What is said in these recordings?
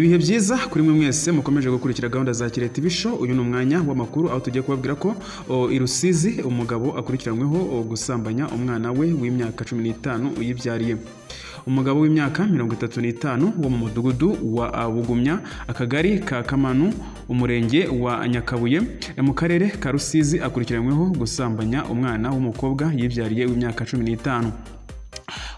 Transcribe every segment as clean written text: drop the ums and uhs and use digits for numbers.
Ibihe byiza kuri mwe mwese mukomeje gukurikira gahunda za Kirehe TV Show. Uyu ni umwanya w'amakuru, aho tugiye kubabwira ko i Rusizi umugabo akurikiranyweho gusambanya umwana we w'imyaka 15 uyibyariye. Umugabo w'imyaka 35 wo mu mudugudu wa Bugumya, akagari ka Kamanu, umurenge wa Nyakabuye, mu karere ka Rusizi, akurikiranyweho gusambanya umwana w'umukobwa yibyariye w'imyaka 15.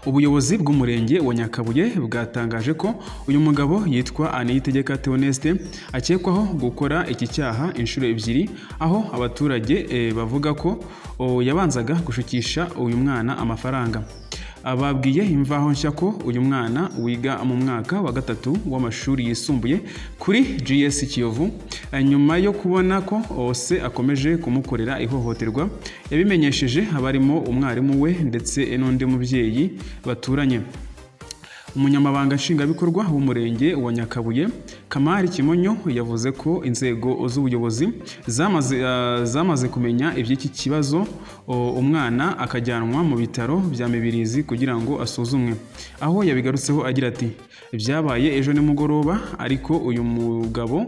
Ubuyobozi bw'umurenge wa Nyakabuye bwatangaje ko uyu mugabo yitwa Niyitegeka Theoneste akekwaho gukora iki cyaha inshuro ebyiri, aho abaturage bavuga ko yabanzaga gushukisha uyu mwana amafaranga. Babwiye Imvaho Nshya ko uyu mwana wiga mu mwaka wa gatatu w'amashuri yisumbuye kuri GS Kiyovu, nyuma yo kubona ko se akomeje kumukorera ihohoterwa, yabimenyesheje abarimo umwarimu we ndetse n'undi mubyeyi baturanye. Umunyamabanga Nshingwabikorwa w'umurenge wa Nyakabuye, Kamari Kimonyo, yavuze ko inzego z'ubuyobozi zamaze kumenya iby'iki kibazo, umwana akajyanwa mu bitaro bya Mibirizi kugira ngo asuzumwe. Aho yabigarutseho agira ati: "Byabaye ejo nimugoroba, ariko uyu mugabo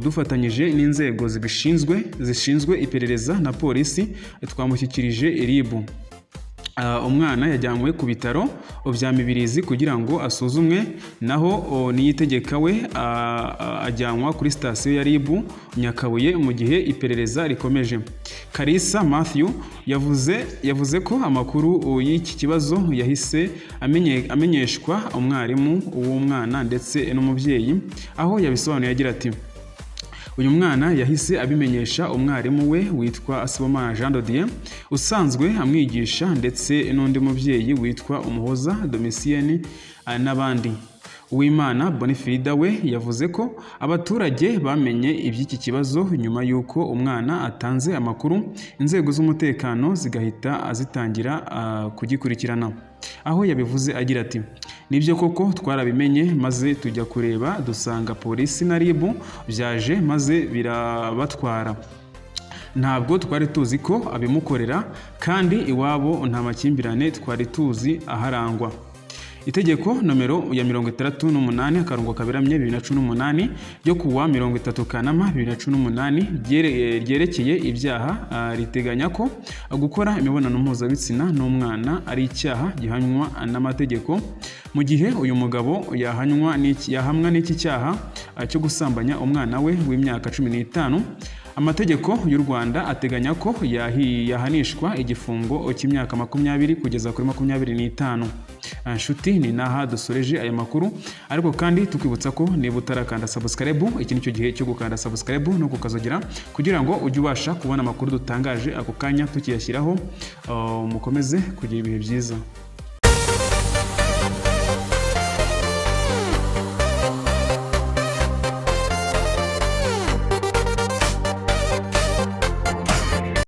dufatanyije n'inzego zibishinzwe zishinzwe iperereza na polisi twamushyikirije RIB. Umwana yajyanywe ku bitaro bya Mibirizi kugira ngo asuzumwe, naho Niyitegeka we ajyanwa kuri sitasiyo ya RIB Nyakabuye mu gihe iperereza rikomeje." Kalisa Matthew yavuze ko amakuru y'iki kibazo yahise amenyeshwa umwarimu w'umwana ndetse n'umubyeyi, aho yabisobanuye agira ati: "Uyu mwana yahise abimenyesha umwarimu we witwa Sibomana Jean de Dieu usanzwe amwigisha, ndetse n'undi mubyeyi witwa Umuhoza Domitien n'abandi." Uwimana Bonifrida we yavuze ko abaturage bamenye iby'iki kibazo nyuma y'uko umwana atanze amakuru, inzego z'umutekano zigahita zitangira kugikurikirana. Aho yabivuze agira ati: "Nibyo koko twarabimenye, maze tujya kureba dusanga polisi na RIB byaje maze birabatwara. Ntabwo twari tuzi ko abimukorera, kandi iwabo nta makimbirane twari tuzi aharangwa." Itegeko nomero ya 68/2018 ryo kuwa 30 Kanama 2018 ryerekeye ibyaha riteganya ko gukora imibonano mpuzabitsina n'umwana ari icyaha gihanwa n'amategeko. Mu gihe uyu mugabo yahamwa n'iki cyaha cyo gusambanya umwana we w'imyaka 15, amategeko y'u Rwanda ateganya ko yahanishwa igifungo cy'imyaka 20 kugeza kuri 25. Nshuti, ni naha dusoreje aya makuru, ariko kandi tukwibutsa ko niba utarakanda subscribe, iki nicyo gihe cyo gukanda subscribe no kukazogera kugira ngo ujye ubasha kubona amakuru dutangaje ako kanya tukiyashyiraho. Mukomeze kugira ibihe byiza.